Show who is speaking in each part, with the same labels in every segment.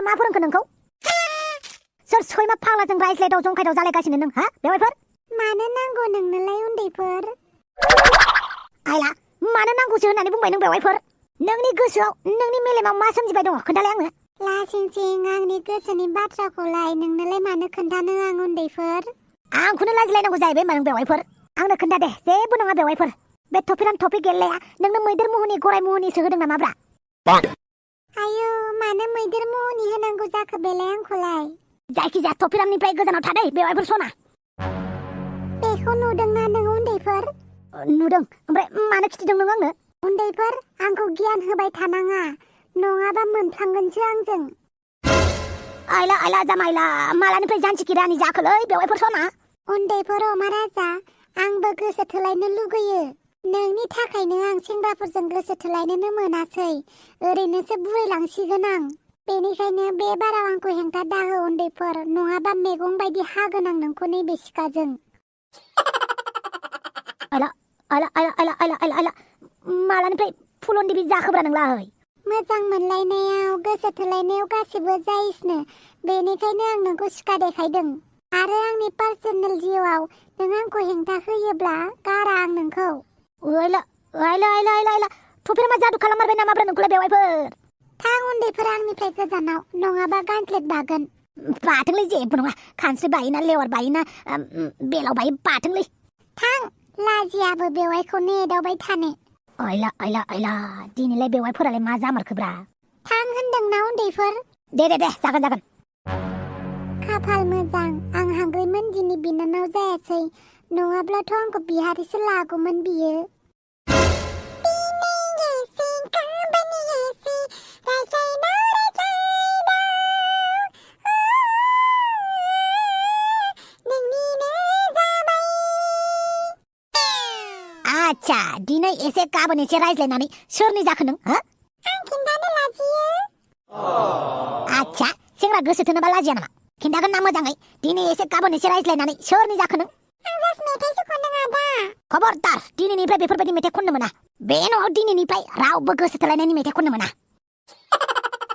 Speaker 1: मा फोरोंखो नोंखौ सोर सैमा फाग्लाजों रायज्लायदाव जंखायदाव जालायगासिनो नों हा बेवाइफोर
Speaker 2: मानो नांगौ नोंनोलाय उन्दैफोर
Speaker 1: आइला मानो नांगौसो होननानै बुंबाय नों बेवाइफोर नोंनि गोसोआव नोंनि मेलेमाव मा सोमजिबाय दङ खोन्थालाय आंनो
Speaker 2: लासिंसिं आंनि गोसोनि बाथ्राखौलाय नोंनोलाय मानो खोन्थानो आं उन्दैफोर
Speaker 1: आंखौनो लाजिलायनांगौ जाहैबाय मा नों बेवाइफोर आंनो खोन्था दे जेबो नङा बेवाइफोर बे टपिरान टपिक गेलेया नोंनो मैदेर मुहनि गराय मुहनिसो होदों नामाब्रा
Speaker 2: आयौ मानो मैदेर मुहनि होनांगौ जाखो बेलाय आंखौलाय
Speaker 1: जायखिजाया टपिरामनिफ्राय गोजानाव थादै बेवाइफोर सना
Speaker 2: बेखौ नुदोंना नों उन्दैफोर
Speaker 1: नुदों ओमफ्राय मानो खिथिदों नों आंनो
Speaker 2: उन्दैफोर आंखौ गियान होबाय थानाङा नङाबा मोनफ्लांगोनसो आंजों
Speaker 1: आइला आइला जामाइला मालानिफ्राय जानसिखि रानि जाखोलै बेवाइफोर सना
Speaker 2: उन्दैफोर अमा राजा आंबो गोसो थोलायनो लुगैयो नोंनि थाखायनो आं सेंग्राफोरजों गोसो थोलायनोनो मोनासै ओरैनोसो बुरैलांसिगोन आं बेनिखायनो बे बाराव आंखौ हेंथा दाहो उन्दैफोर नङाबा मैगं बायदि हागोन आं नोंखौ नैबे सिखाजों
Speaker 1: आइला आइला आइला आइला आइला आइला आइला मालानिफ्राय फुलनदिबि जाखोब्रा नोंलाय
Speaker 2: मोजां मोनलायनायाव गोसो थोलायनायाव गासिबो जायोसनो बेनिखायनो आं नोंखौ सिखा देखायदों आरो आंनि पार्सनेल जिउआव नों आंखौ हेंथा होयोब्ला गारा आं नोंखौ
Speaker 1: आइला आइला आइला आइला आइला टपिरामा जादु खालाममारबाय नामाब्रा नोंखौलाय बेवाइफोर
Speaker 2: थां उन्दैफोरा आंनिफ्राय गोजानाव नङाबा गांख्लेट बागोन
Speaker 1: बाथोंलै जेबो नङा खानस्रि बायोना लेवार बायोना बेलाव बायो बाथोंलै
Speaker 2: थां लाजियाबो बेवाइखौनो एदावबाय थानो
Speaker 1: आइला आइला आइला दिनैलाय बेवाइफोरालाय मा जामारखोब्रा
Speaker 2: थां होनदोंना उन्दैफोर
Speaker 1: दे दे दे जागोन जागोन
Speaker 2: खाफाल मोजां आं हांग्रिमोन दिनै बिनानाव जायासै नङाब्लाथ' आंखौ बिहारिसो लागौमोन बियो
Speaker 1: आच्छा दिनै एसे गाबोन एसे रायज्लायनानै सोरनि जाखो नों हो
Speaker 2: आं खिन्थानो लाजियो
Speaker 1: आच्छा सेंग्रा गोसो थोनोबा लाजिया नामा खिन्थागोन ना मोजाङै दिनै एसे गाबोन एसे रायज्लायनानै सोरनि जाखो नों
Speaker 2: आं जास्ट मेथाइसो खनदों आदा
Speaker 1: खबरदार दिनैनिफ्राय बेफोरबायदि मेथाइ खननो मोना बे न'आव दिनैनिफ्राय रावबो गोसो थोलायनायनि मेथाइ खननो मोना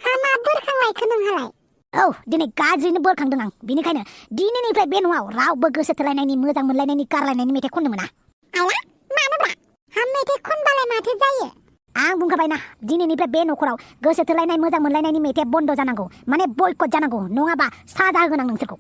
Speaker 2: हामा बोरखांलायखो नोंहालाय
Speaker 1: औ दिनै गाज्रिनो बोरखांदों आं बेनिखायनो दिनैनिफ्राय बे न'आव रावबो गोसो थोलायनायनि मोजां मोनलायनायनि गारलायनायनि मेथाइ खननो मोना
Speaker 2: आइला मानोब्रा हाम मेथाइ खनबालाय माथो जायो
Speaker 1: आं बुंखाबायना दिनैनिफ्राय बे न'खराव गोसो थोलायनाय मोजां मोनलायनायनि मेथाइया बन्द जानांगौ माने बयकट जानांगौ नङाबा साजा होगोन आं नोंसोरखौ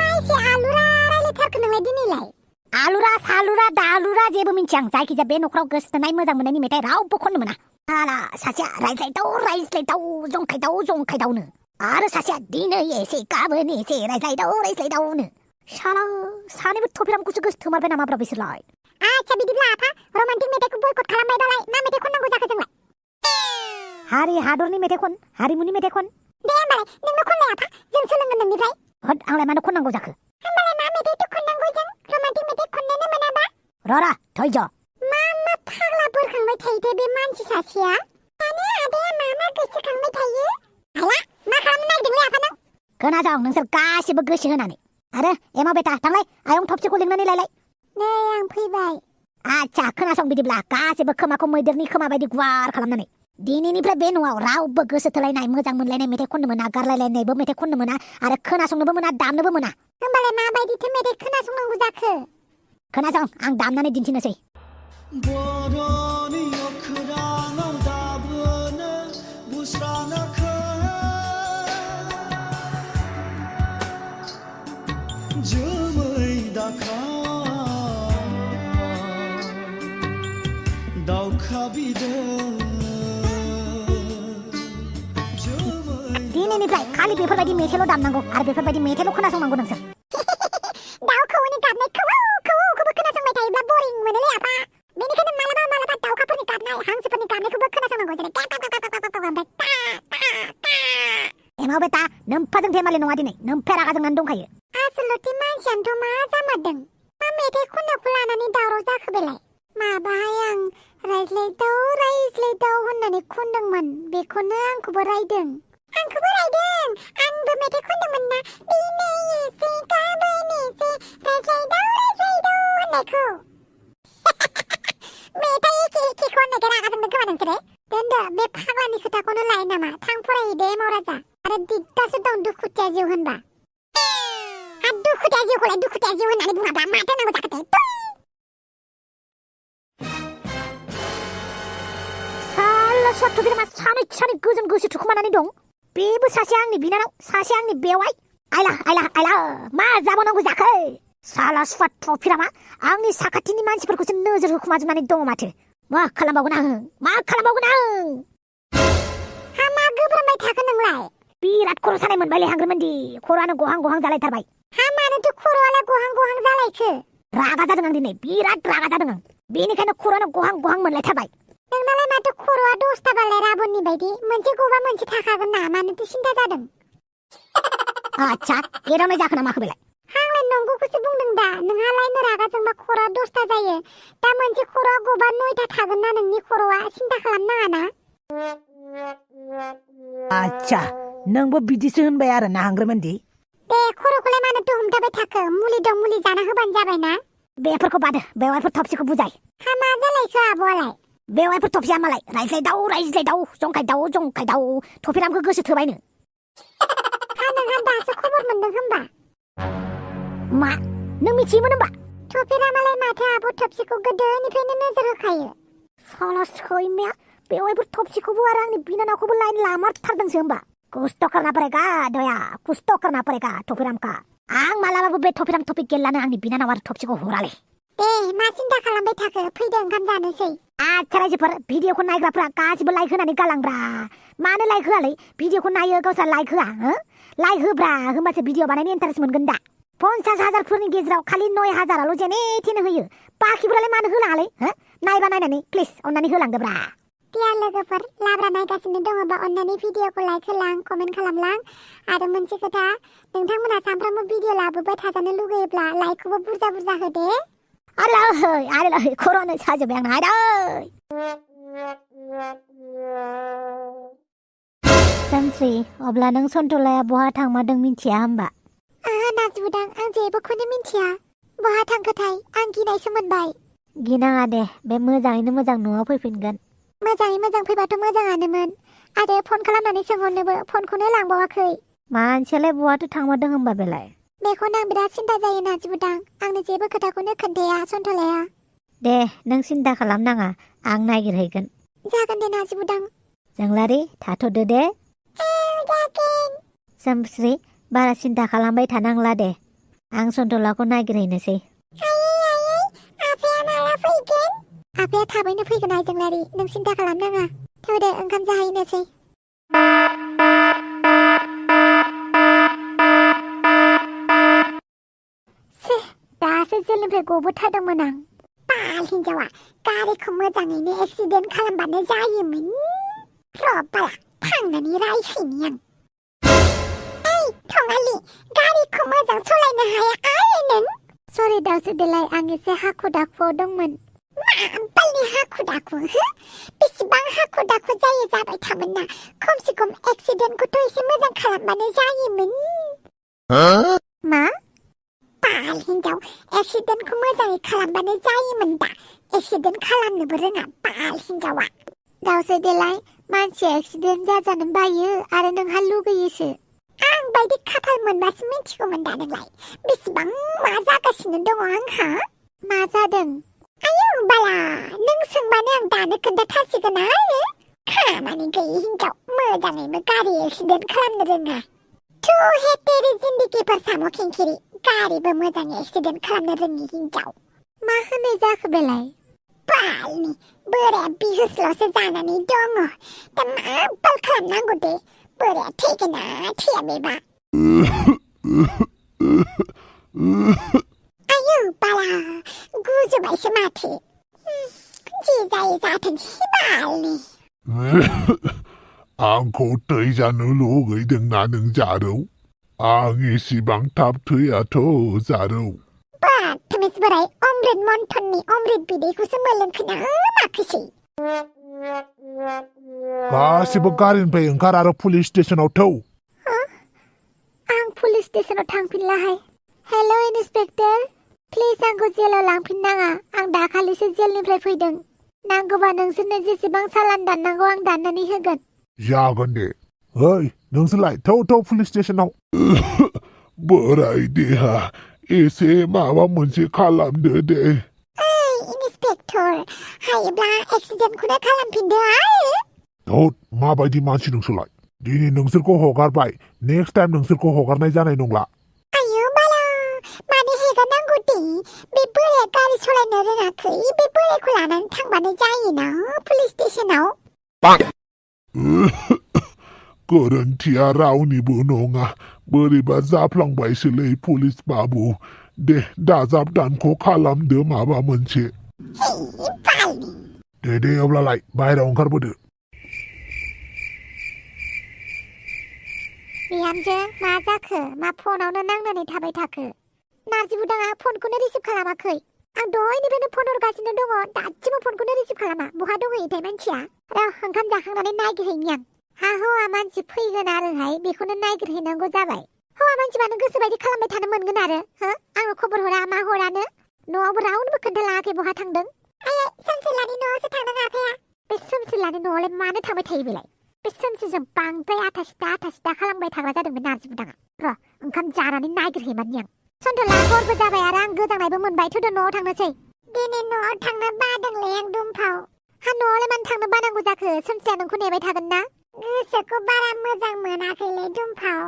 Speaker 2: माइसे आलुरा रायलायथारखो नोंलाय दिनैलाय
Speaker 1: आलुरा सालुरा दालुरा जेबो मिन्थिया आं जायखिजाया बे न'खराव गोसो थोनाय मोजां मोननायनि मेथाइ रावबो खननो मोना आला सासेया रायज्लायदाव जंखायदावनो आरो सासेया दिनै एसे गाबोन एसे रायज्लायदावनो साला सानैबो टपिरामखौसो गोसो थोमारबाय नामाब्रा बिसोरलाय
Speaker 2: आच्छा बिदिब्ला आफा रमान्टिक मेथाइखौ बयकट खालामबायबालाय मा मेथाइ खननांगौ जाखो जोंलाय
Speaker 1: हारि हादरनि मेथाइ खन हारिमुनि मेथाइ खन
Speaker 2: दे होमबालाय नोंनो खनलाय आफा जों सोलोंगोन नोंनिफ्राय
Speaker 1: होद आंलाय मानो खननांगौ जाखो
Speaker 2: होमबालाय मा मेथाइथ' खननांगौ जों रमान्टिक मेथाइ खननोनो मोनाबा
Speaker 1: र धैर्य
Speaker 2: मा फाग्ला बोरखांबाय थायोथाय बे मानसि सासेया माने आदाया मा गोसोखांबाय थायो आइला मा खालामनो नागिरदोंलै आफा नों
Speaker 1: खोनासं नोंसोर गासिबो गोसो होनानै आरो एमा बेटा थांलाय आयं थबसेखौ लिंनानै लायलाय
Speaker 2: नै आं फैबाय
Speaker 1: आच्छा खोनासं बिदिब्ला गासिबो खोमाखौ मैदेरनि खोमा बायदि गुवार खालामनानै दिनैनिफ्राय बे न'आव रावबो गोसो थोलायनाय मोजां मोनलायनाय मेथाइ खननो मोना गारलायलायनायबो मेथाइ खननो मोना आरो खोनासंनोबो मोना दामनोबो मोना
Speaker 2: होमबालाय माबायदिथो मेथाइ खोनासंनांगौ जाखो
Speaker 1: खोनासं आं दामनानै दिन्थिनोसै
Speaker 3: बर'नि अखोराङाव दाबोनो बुस्राङाखै जोमै दाखा दावखा बिदै
Speaker 1: दिनैनिफ्राय खालि बेफोरबायदि मेथाइल' दामनांगौ आरो बेफोरबायदि मेथाइल' खोनासंनांगौ नोंसोर
Speaker 2: दाउ खौवौनि गाबनाय खौवौखौबो खोनासंबाय थायोब्ला बरिं मोनोलै आफा बेनिखायनो मालाबा दाउखाफोरनि गाबनाय हांसोफोरनि गाबनायखौबो खोनासंनांगौ जेरै
Speaker 1: एमाव बेटा नोम्फाजों धेमालि नङा दिनै नोम्फाया रागा जोंनानै दंखायो
Speaker 2: आसलथे मानसियानोथ' मा जामारदों मा मेथाइ खननायखौ लानानै दावराव जाखो बेलाय माबाहाय आं रायज्लायदाव होननानै खनदोंमोन बेखौनो आंखौबो रायदों आंबो मेथाइ खनदोंमोन ना दिनै एसे गाबोन एसे रायज्लायदाव होननायखौ मेथाइ एखे खननायखाय रागा जोंदों खोमा नोंसोरो दोनदो बे फाग्लानि खोथाखौनो लायो नामा थां फरायहैदो एमाव राजा दुखुथिया जिउखौलाय दुखुथिया जिउ होननानै बुङाब्ला माथो नांगौ जाखो दे
Speaker 1: साला थफिरामा सानै गोजोन गोसो थुखुमानानै दं बेबो सासे आंनि बिनानाव सासे आंनि बेवाइ आइला मा जाबावनांगौ जाखो साला सुवाद थफिरामा आंनि साखाथिनि मानसिफोरखौसो नोजोर होखुमाजोबनानै दङ माथो मा खालामबावगोन आं
Speaker 2: हा मा गोब्रामबाय थाखो नोंलाय
Speaker 1: बिराद खर' सानाय मोनबायलै हांग्रोमोनदि खर'आनो गहां जालायथारबाय
Speaker 2: हा मानोथो खर'आलाय गहां जालायखो
Speaker 1: रागा जादों आं दिनै बिराद रागा जादों आं बेनिखायनो खर'आनो गहां मोनलायथारबाय
Speaker 2: नोंनालाय माथो खर'आ 10ता बालाय राबननि बायदि मोनसे गबा मोनसे थाखागोन ना मानोथो सिन्था जादों
Speaker 1: आच्छा एदावनाय जाखो ना माखो बेलाय
Speaker 2: आंलाय नंगौखौसो बुंदों दा नोंहालायनो रागा जोंबा खर'आ 10ता जायो दा मोनसे खर'आ गबा 9ता थागोन ना नोंनि खर'आ सिन्था खालामनाङा ना
Speaker 1: आच्छा नोंबो बिदिसो होनबाय आरो ना हांग्रोमोनदि
Speaker 2: दे खर'खौलाय मानोथो हमथाबाय थाखो मुलि दं मुलि जाना होबानो जाबाय ना
Speaker 1: बेफोरखौ बादो बेवाइफोर थफसिखौ बुजाय
Speaker 2: हा मा जालायखो आब'आलाय
Speaker 1: बेवाइफोर थफसिया मालाय रायज्लायदाव जंखायदाव थफिरामखौ गोसो थोबायनो
Speaker 2: हा नोंहा दासो खबर मोनदों होमबा
Speaker 1: मा नों मिथियोमोन होमबा
Speaker 2: थफिरामालाय माथो आब' थफसिखौ गोदोनिफ्रायनो नोजोर होखायो
Speaker 1: साला सैमाया बेवाइफोर थफसिखौबो आरो आंनि बिनानावखौबो लाइन लामारथारदोंसो होमबा कुछ तो करना पड़ेगा दया कुछ तो करना पड़ेगा थफिराम का आं मालाबाबो बे थफिराम थफिक गेलेलानो आंनि बिनानाव आरो थफसिखौ हरालै
Speaker 2: दे मा सिन्था खालामबाय थाखो फैदो ओंखाम जानोसै
Speaker 1: आच्छा रायजोफोर भिडिअखौ नायग्राफ्रा गासिबो लाइक होनानै गालांब्रा मानो लाइक होआलै भिडिअखौ नायो गावस्रा लाइक होआ लाइक होब्रा होमबासो भिडिअ बानायनो इन्टारेस्ट मोनगोन दा 50,000फोरनि गेजेराव खालि 9,000आल' जेने थेने होयो बाखिफोरालाय मानो होलाङालै नायबा नायनानै प्लिज अननानै होलांदोब्रा
Speaker 2: डियार लोगोफोर लाब्रा नायगासिनो दङबा अननानै भिडिअखौ लाइक होलां कमेन्ट खालामलां आरो मोनसे खोथा नोंथांमोना सानफ्रामबो भिडिअ लाबोबाय थाजानो लुगैयोब्ला लाइकखौबो बुरजा होदे
Speaker 1: आरोलै खर'नो साजोबबाय आंना आदै सानस्रि अब्ला नों सन्थलाया बहा थांमारदों मिथिया होमबा
Speaker 2: नाजुदां आं जेबोखौनो मिन्थिया बहा थांखोथाय आं गिनायसो मोनबाय
Speaker 1: गिनाङा दे बे मोजाङैनो मोजां न'आव फैफिनगोन
Speaker 2: मोजाङै मोजां फैबाथ' मोजाङानोमोन आरो फन खालामनानै सोंहरनोबो फनखौनो लांबावाखै
Speaker 1: मानसियालाय बहाथो थांमारदों होमबा बेलाय
Speaker 2: बेखौनो आं बिराद सिन्था जायो नाजुदां आंनो जेबो खोथाखौनो खोन्थाया सन्थलाया
Speaker 1: दे नों सिन्था खालामनाङा आं नागिरहैगोन
Speaker 2: जागोन दे नाजुदां
Speaker 1: जोंलारि थाथ'दो दे सानस्रि बारा सिन्था खालामबाय थानांला दे आं सन्थलाखौ नागिरहैनोसै
Speaker 2: आफाया थाबैनो फैगोन आइजोंलारि नों सिन्था खालामनाङा थौ दे ओंखाम जाहैनोसै दासो जेलनिफ्राय गबोथारदोंमोन आं बाल हिन्जावा गारिखौ मोजाङैनो एक्सिडेन्ट खालामबानो जायोमोन र'बाला थांनानै रायहैनि आं थङालि गारिखौ मोजां सालायनो हाया आरो नों सरि दावसो देलाय आं एसे हाखु दाखुआव दंमोन बालनि हाखु दाखु बेसेबां हाखु दाखु जायो जाबाय थामोन ना खमसे खम एक्सिडेन्टखौथ' एसे मोजां खालामबानो जायोमोन मा बाल हिन्जाव एक्सिडेन्टखौ मोजाङै खालामबानो जायोमोन दा एक्सिडेन्ट खालामनोबो रोङा बाल हिन्जावा दावसो देलाय मानसिया एक्सिडेन्ट जाजानो बायो आरो नोंहा लुगैयोसो आं बायदि खाफाल मोनबासो मिथिगौमोन दा नोंलाय बेसेबां मा जागासिनो दङ आंहा मा जादों आयौ बाला नों सोंबानो आं दानो खोन्थाथारसिगोन आरो खामानि गैयि हिन्जाव मोजाङैबो गारि एक्सिडेन्ट खालामनो रोङा थु हे तेरी जिन्दगीफोर साम' खिंखिरि गारिबो मोजाङै एक्सिडेन्ट खालामनो रोङि हिन्जाव मा होनाय जाखो बेलाय बालनि बोराया बिहुसल'सो जानानै दङ दा मा बाल खालामनांगौ दे बोराया थैगोन ना थैया बेबा आयौ बाला गुजुबायसो माथो जे जायो जाथोंसै बालनि
Speaker 4: आंखौ थै जानो लुगैदोंना नों जारौ आं एसेबां थाब थैयाथ' जारौ
Speaker 2: बाथमिस बोराय अमृत मन्थननि अमृत बिदैखौसो मोलोंखोना माखोसै
Speaker 4: गासिबो गारिनिफ्राय ओंखार आरो पुलिस स्टेशनाव थौ
Speaker 2: आं पुलिस स्टेशनाव थांफिनलाहाय हेल' इन्सपेक्टर प्लिज आंखौ जेलाव लांफिननाङा आं दाखालिसो जेलनिफ्राय फैदों नांगौबा नोंसोरनो जेसेबां सालान दाननांगौ आं दाननानै होगोन
Speaker 4: जागोन दे ओइ नोंसोरलाय थौ पुलिस स्टेशनाव बोराय देहा एसे माबा मोनसे खालामदो दे
Speaker 2: इन्सपेक्टर हायोब्ला एक्सिडेन्टखौनो खालामफिनदो आरो
Speaker 4: धोत माबायदि मानसि नोंसोरलाय दिनै नोंसोरखौ हगारबाय नेक्स्ट टाइम नोंसोरखौ हगारनाय जानाय नंला
Speaker 2: आयौ बाला मानो हेगारनांगौ दे बे बोराया गारि सालायनो रोङाखै बे बोरायखौ लानानै थांबानो जायोना पुलिस स्टेसनाव
Speaker 4: गोरोन्थिया रावनिबो नङा बोरैबा जाफ्लांबायसोलै पुलिस बाबु दे दाजाब दानख' खालामदो माबा मोनसे दे अब्लालाय बाहेरायाव ओंखारबोदो
Speaker 2: बिहामजो मा जाखो मा फनावनो नांनानै थाबाय थाखो नार्जि बुदाङा फनखौनो रिसिभ खालामाखै आं दहायनिफ्रायनो फन हरगासिनो दङ दासिमबो फनखौनो रिसिभ खालामा बहा दंहैयोथाय मानसिया र' ओंखाम जाखांनानै नागिरहैनि आं हा हौवा मानसि फैगोन आरोहाय बेखौनो नागिरहैनांगौ जाबाय हौवा मानसिबानो गोसोबायदि खालामबाय थानो मोनगोन आरो हो आंनो खबर हरा मा हरानो न'आवबो रावनोबो खोन्थालाङाखै बहा थांदों आयै सोमसिलानि न'आवसो थांदों आफाया बे सोमसिलानि न'आवलाय मानो थांबाय थायो बेलाय बे सोमसिजों बांद्राय आथा सिथा खालामबाय थाग्रा जादों बे नार्जि बुदाङा र' ओंखाम जानानै नागिरहैमारनि आं सन्थला हरबो जाबाय आरो आं गोजांनायबो मोनबाय थौदो न'आव थांनोसै दिनै न'आव थांनो बादोंलै आं दुमफाव हा न'आवलाय मानो थांनो बानांगौ जाखो सोमसिया नोंखौ नेबाय थागोन ना गोसोखौ बारा मोजां मोनाखैलै दुमफाव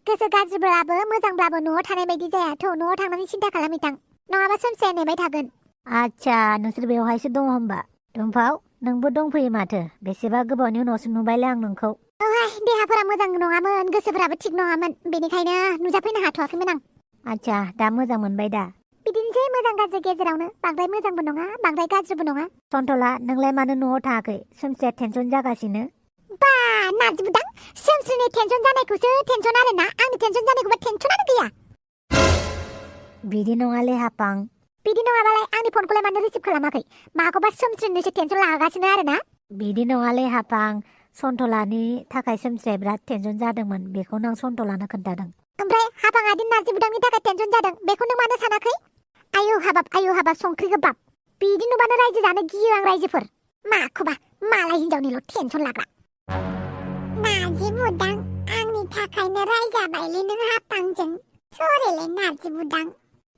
Speaker 2: गोसो गाज्रिब्लाबो मोजांब्लाबो न'आव थानाय बायदि जाया थ' न'आव थांनानै सिन्था खालामहैथां नङाबा सोमसिया नेबाय थागोन
Speaker 1: आच्छा नोंसोर बेवहायसो दङ होमबा दुमफाव नोंबो दंफैयो माथो बेसेबा गोबावनि उनावसो नुबायलै आं नोंखौ
Speaker 2: औहाय देहाफोरा मोजां नङामोन गोसोफोराबो थिग नङामोन बेनिखायनो नुजाफैनो हाथ'वाखैमोन आं
Speaker 1: आच्छा दा मोजां मोनबाय दा
Speaker 2: बिदिनोसै मोजां गाज्रि गेजेरावनो बांद्राय मोजांबो नङा बांद्राय गाज्रिबो नङा
Speaker 1: सन्थला नोंलाय मानो न'आव थाङाखै सोमसिया टेनसन जागासिनो
Speaker 2: बा नार्जि बुदां सोमस्रिनि टेनसन जानायखौसो टेनसन आरो ना आंनि टेनसन जानायखौबा टेनसनानो गैया
Speaker 1: बिदि नङालै हापां
Speaker 2: बिदि नङाबालाय आंनि फनखौलाय मानो रिसिभ खालामाखै माखौबा सोमस्रिनोसो टेनसन लागासिनो आरो ना
Speaker 1: बिदि नङालै हापां सन्थलानि थाखाय सोमसिया बिराद टेनसन जादोंमोन बेखौनो आं सन्थलानो खोन्थादों
Speaker 2: ओमफ्राय हाबाङादि नार्जि बुदांनि थाखाय टेनसन जादों बेखौ नों मानो सानाखै आयौ हाबाब संख्रि गोबाब बिदि नुबानो रायजो जानो गियो आं रायजोफोर माखौबा मालाय हिनजावनिल' टेनसन लाग्रा नार्जि बुदां आंनि थाखायनो रायजाबायलै नों हापांजों सरिलै नार्जि बुदां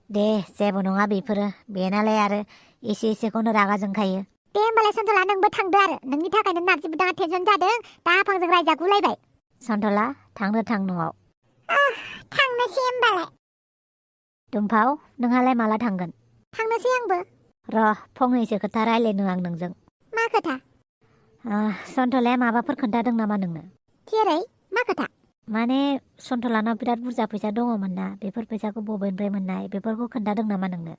Speaker 1: दे जेबो नङा बेफोरो बेनालाय आरो एसेखौनो रागा जोंखायो
Speaker 2: दे होमबालाय सन्थला नोंबो थांदो आरो नोंनि थाखायनो नार्जि बुदाङा टेनसन जादों दा हापांजों रायजागुलायबाय
Speaker 1: सन्थला थांनो थां न'आव
Speaker 2: थांनोसै होमबालाय
Speaker 1: दुमफाव नोंहालाय माला थांगोन
Speaker 2: थांनोसै आंबो
Speaker 1: र' फंनैसो खोथा रायलायनो आं नोंजों
Speaker 2: मा खोथा
Speaker 1: सन्थलाया माबाफोर खोन्थादों नामा नोंनो
Speaker 2: जेरै मा खोथा
Speaker 1: माने सन्थलानाव बिराद बुरजा फैसा दङमोन ना बेफोर फैसाखौ बबेनिफ्राय मोननाय बेफोरखौ खोन्थादों नामा नोंनो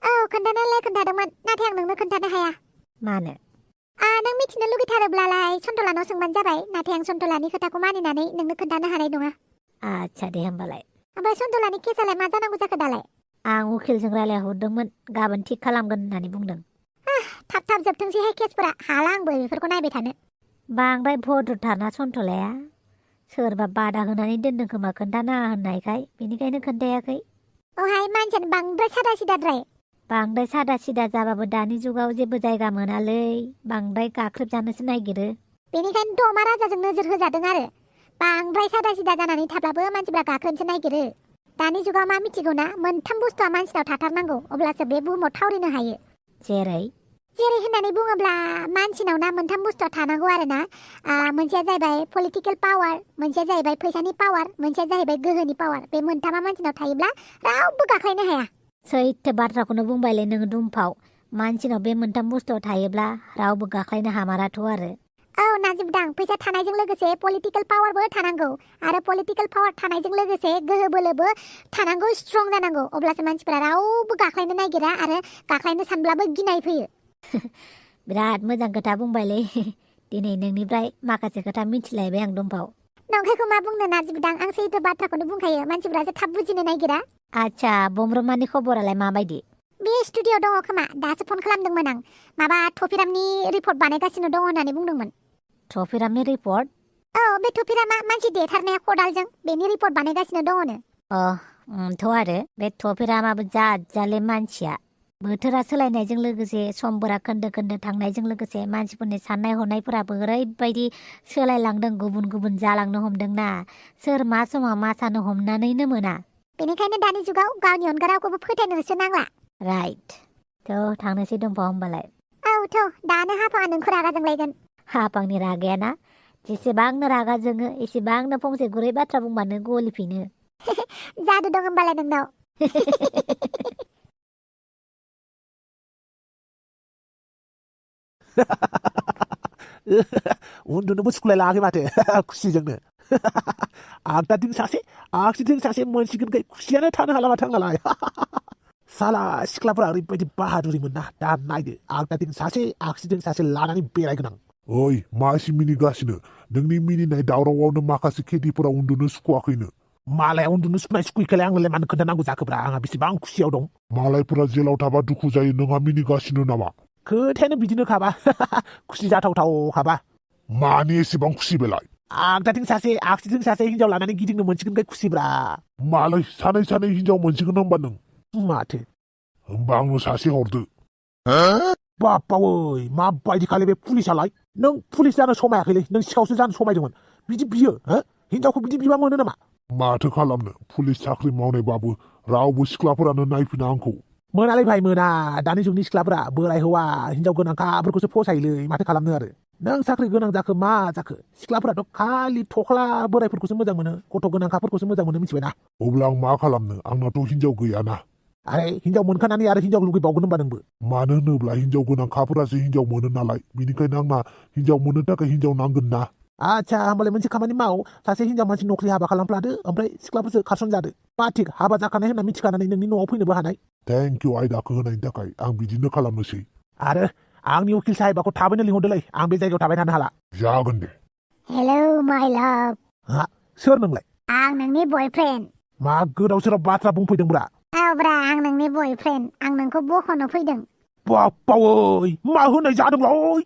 Speaker 2: औ खोन्थानायालाय खोन्थादोंमोन नाथाय आं नोंनो खोन्थानो हाया
Speaker 1: मानो
Speaker 2: नों मिथिनो लुगैथारोब्लालाय सन्थलानाव सोंबानो जाबाय नाथाय आं सन्थलानि खोथाखौ मानिनानै नोंनो खोन्थानो हानाय नङा
Speaker 1: आच्छा दे होमबालाय
Speaker 2: ओमफ्राय सन्थलानि केसालाय मा जानांगौ जाखो दालाय
Speaker 1: आं उकिलजों रायलायहरदोंमोन गाबोन थिग खालामगोन होननानै बुंदों
Speaker 2: थाब जोबथोंसैहाय केसफोरा हाला आंबो बेफोरखौ नायबाय थानो
Speaker 1: बांद्राय भद्रथारना सन्थलाया सोरबा बादा होनानै दोनदों खोमा खोन्थानाङा होननायखाय बेनिखायनो खोन्थायाखै
Speaker 2: औहाय मानसियानो बांद्राय सादा सिदाद्राय
Speaker 1: बांद्राय सादा सिदा जाबाबो दानि जुगाव जेबो जायगा मोनालै बांद्राय गाख्रेबजानोसो नागिरो
Speaker 2: बेनिखायनोथ' अमा राजाजों नोजोर होजादों आरो बांद्राय सादा सिदा जानानै थाब्लाबो मानसिफ्रा गाख्रेबनोसो नागिरो दानि जुगाव मा मिथिगौ ना मोनथाम बुस्थुआ मानसिनाव थाथारनांगौ अब्लासो बे बुहुमाव थावरिनो हायो
Speaker 1: जेरै
Speaker 2: होननानै बुङोब्ला मानसिनाव ना मोनथाम बुस्थुआ थानांगौ आरो ना मोनसेया जाहैबाय पलिटिकेल पावार मोनसेया जाहैबाय फैसानि पावार मोनसेया जाहैबाय गोहोनि पावार बे मोनथामा मानसिनाव थायोब्ला रावबो गाख्लायनो हाया
Speaker 1: सैथो बाथ्राखौनो बुंबायलै नोङो दुमफाव मानसिनाव बे मोनथाम बुस्थुआ थायोब्ला रावबो गाख्लायनो हामाराथ' आरो
Speaker 2: औ नार्जि बुदां फैसा थानायजों लोगोसे पलिटिकेल पावारबो थानांगौ आरो पलिटिकेल पावार थानायजों लोगोसे गोहो बोलोबो थानांगौ स्ट्रं जानांगौ अब्लासो मानसिफोरा रावबो गाख्लायनो नागिरा आरो गाख्लायनो सानब्लाबो गिनाय फैयो
Speaker 1: बिराद मोजां खोथा बुंबायलै दिनै नोंनिफ्राय माखासे खोथा मिथिलायबाय आं दुमफाव
Speaker 2: नंखायखौ मा बुंनो नार्जि बुदां आं सैथो बाथ्राखौनो बुंखायो मानसिफ्रासो थाब बुजिनो नागिरा
Speaker 1: आच्छा बमब्रमानि खबरालाय माबायदि
Speaker 2: बे स्टुडिअ दङ खोमा दासो फन खालामदोंमोन आं माबा टफिरामनि रिपर्ट बानायगासिनो दङ होननानै बुंदोंमोन
Speaker 1: टफिरामनि रिपर्ट
Speaker 2: औ बे टफिरामा मानसि देथारनाया खदालजों बेनि रिपर्ट बानायगासिनो दङनो
Speaker 1: थ' आरो बे टफिरामाबो जाले मानसिया बोथोरा सोलायनायजों लोगोसे समफोरा खोन्दो खोन्दो थांनायजों लोगोसे मानसिफोरनि साननाय हनायफोराबो ओरैबायदि सोलायलांदों गुबुन गुबुन जालांनो हमदोंना सोर मा समाव मा सानो हमनानैनो मोना
Speaker 2: बेनिखायनो दानि जुगाव गावनि अनगा रावखौबो फोथायनोसो नांला
Speaker 1: राइट थ' थांनोसै दंफा होमबालाय
Speaker 2: औथ' दानो हाफाङा नोंखौ रागा जोंलायगोन
Speaker 1: हापांनि रागायाना जेसेबांनो रागा जोङो एसेबांनो फंसे गुरै बाथ्रा बुंबानो गलिफिनो
Speaker 2: जादु दं होमबालाय नोंनाव
Speaker 5: उन्दुनोबो सुखुलायलाङाखै माथो खुसिजोंनो आगदाथिं सासे आगसिथिं सासे मोनसिगोनखाय खुसियानो थानो हाला माथो आंनालाय साला सिख्लाफोरा ओरैबायदि बाहादुरिमोन ना दा नायदो आगदाथिं सासे आगसिथिं सासे लानानै बेरायगोन आं
Speaker 4: ओइ मा एसे मिनिगासिनो नोंनि मिनिनाय दावरावआवनो माखासे खेदिफोरा उन्दुनो सुखुवाखैनो
Speaker 5: मालाया उन्दुनो सुखुनाय सुखुयैखौलाय आंनोलाय मानो खोन्थानांगौ जाखोब्रा आंहा बेसेबां खुसियाव दं
Speaker 4: मालायफोरा जेलाव थाबा दुखु जायो नोंहा मिनिगासिनो नामा
Speaker 5: खोथायानो बिदिनो खाबा खुसि जाथावथाव खाबा
Speaker 4: मानि एसेबां खुसि बेलाय
Speaker 5: आगदाथिं सासे आगसिथिं सासे हिनजाव लानानै गिदिंनो मोनसिगोनखाय खुसिब्रा
Speaker 4: मालाय सानै सानै हिनजाव मोनसिगोन होनबा नों
Speaker 5: माथो
Speaker 4: होमबा आंनो सासे हरदो
Speaker 5: बापावै माबायदि खालि बे पुलिसालाय नों पुलिस जानो समायाखैलै नों सिखावसो जानो समायदोंमोन बिदि बियो हिनजावखौ बिदि बिबा मोनो नामा
Speaker 4: माथो खालामनो पुलिस साख्रि मावनायबाबो रावबो सिख्लाफोरानो नायफिना आंखौ
Speaker 5: मोनालै भाइ मोना दानि जुगनि सिख्लाफोरा बोराय हौवा हिनजाव गोनांखाफोरखौसो फसायोलै माथो खालामनो आरो नों साख्रि गोनां जाखो मा जाखो सिख्लाफोराथ' खालि थख्ला बोरायफोरखौसो मोजां मोनो गथ' गोनांखाफोरखौसो मोजां मोनो मिथिबायना
Speaker 4: अब्ला आं मा खालामनो आंनाथ' हिनजाव गैयाना
Speaker 5: आरे हिनजाव मोनखानानै आरो हिनजाव लुगैबावगोन होनबा नोंबो
Speaker 4: मानो होनोब्ला हिनजाव गोनांखाफोरासो हिनजाव मोनो नालाय बेनिखायनो आंना हिनजाव मोननो थाखाय हिनजाव नांगोन ना
Speaker 5: आच्छा होमबालाय मोनसे खामानि माव सासे हिनजाव मानसि नखरि हाबा खालामफ्लादो ओमफ्राय सिख्लाफोरसो खारसनजादो मा थिग हाबा जाखानाय होनना मिथिखानानै नोंनि न'आव फैनोबो हानाय
Speaker 4: थेंक इउ आयदाखौ होनायनि थाखाय आं बिदिनो खालामनोसै
Speaker 5: आरो आंनि उकिल साहेबाखौ थाबैनो लिंहरदोलै आं बे जायगायाव थाबाय थानो हाला
Speaker 4: जागोन दे
Speaker 2: हेलौ माय लाभ
Speaker 5: हा सोर नोंलाय
Speaker 2: आं नोंनि बयफ्रेन्ड
Speaker 5: मा गोदाव सोराव बाथ्रा बुंफैदोंब्रा
Speaker 2: औब्रा आं नोंनि बयफ्रेन्ड आं नोंखौ बख'नो फैदों
Speaker 5: बापावै मा होनाय जादोंलै